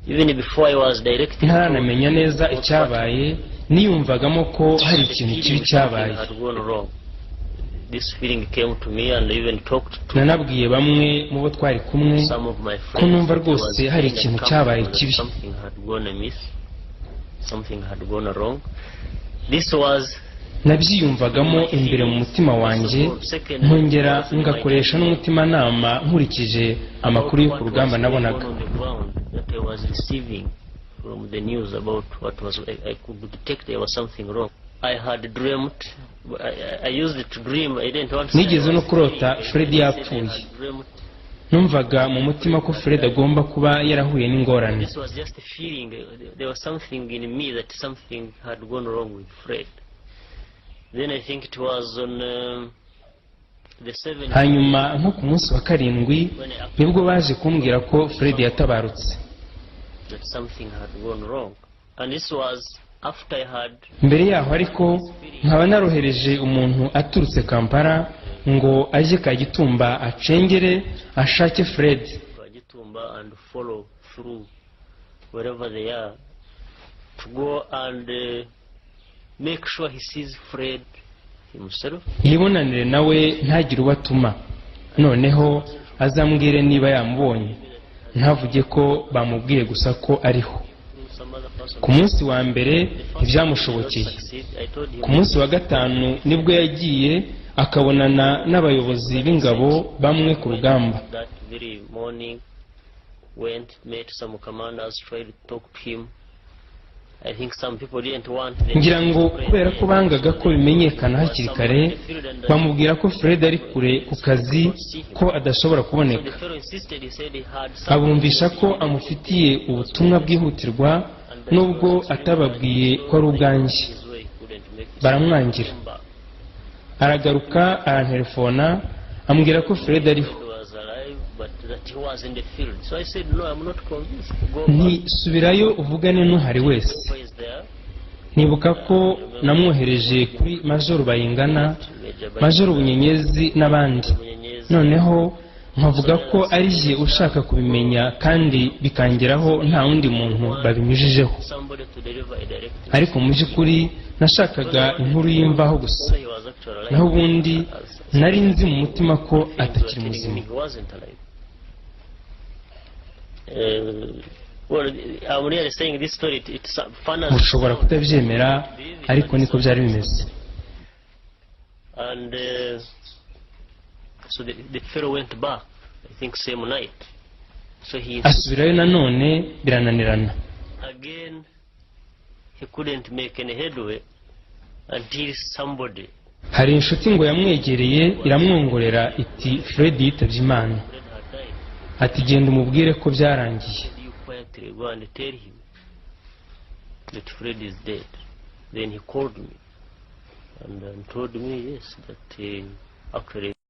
Even before I was directed Ntaranamenya neza icyabaye, niyumvagamo ko hari ikintu kibi cyabaye. had gone wrong. This feeling came to me and even talked to Nanabwiye bamwe mu bo twari kumwe some of my friends ko numva that rwose was hari ikintu cyabaye kibi. Something had gone amiss. Something had gone wrong. This was Nabyiyumvagamo imbere mu mutima wanjye, nkongera ngakoresha n'umutimanama nkurikije amakuru yo ku rugamba nabonaga. On the ground that I was receiving from the news about what was I could detect there was something wrong. I had dreamt. I used to dream. I didn't want to say I Nigeze no was kurota dreaming. Fred I said I yapfuye. had dreamt. Numvaga mu mutima ko Fred agomba kuba yarahuye n'ingorane. This was just a feeling. There was something in me that something had gone wrong with Fred. Then I think it was on the 7th Hanyuma nko ku munsi wa karindwi nibwo baje kumbwira ko Fred yatabarutse. that something had gone wrong. And this was after I had Mbere yaho ariko nkaba narohereje umuntu aturutse Kampala ngo ajye Kagitumba acengere ashake Fred. Kagitumba and follow through wherever they are to go and make sure he sees Fred himself. Yibonanire nawe, ntagire uwo atuma, noneho azambwire niba yamubonye, ntavuge ko bamubwiye gusa ko ariho. Some other person. Ku munsi wa mbere ntibyamushobokeye. I told him Ku munsi wa gatanu nibwo yagiye akabonana n'abayobozi b'ingabo bamwe ku rugamba. That very morning went, met some commanders, tried to talk to him. I think some people didn't want the Ngira ngo kubera ko bangaga ko bimenyekana hakiri kare, bamubwira ko Fred ari kure ku kazi, ko adashobora So kuboneka. the fellow insisted, he said he had Abumvisha ko amufitiye ubutumwa bwihutirwa, nubwo atababwiye ko ari ubwanjye. his way, couldn't make it. Baramwangira. Come back. Aragaruka arantelefona, ambwira ko Fred ariho. He was alive, but that he was in the field. So I said, "No, I'm not convinced. Go Nti back." "Subirayo uvugane n'uhari wese." Who is there? Nibuka ko namwohereje kuri Majoro Bayingana, Majoro Bunyenyezi n'abandi, Munyenyezi. noneho nkavuga ko ari jye ushaka kubimenya kandi bikangeraho nta wundi muntu babinyujijeho. Somebody to deliver a directive. Ariko mu by'ukuri nashakaga inkuru y'imvaho gusa. So he was actually alive. Naho ubundi nari nzi mu mutima ko atakiri muzima. He wasn't alive. Well, I'm really saying this story, it's fun as Mushobora kutabyemera, ariko niko byari bimeze. And so the fellow went back, I think same night. So he Asubirayo nanone birananirana. again, he couldn't make any headway until somebody Hari inshuti ngo yamwegereye iramwongorera iti: "Fred yitabye Imana." Fred had died. Ati: "Genda umubwire ko byarangiye." "You quietly go and tell him that Fred is dead." Then he called me and told me, yes, that actually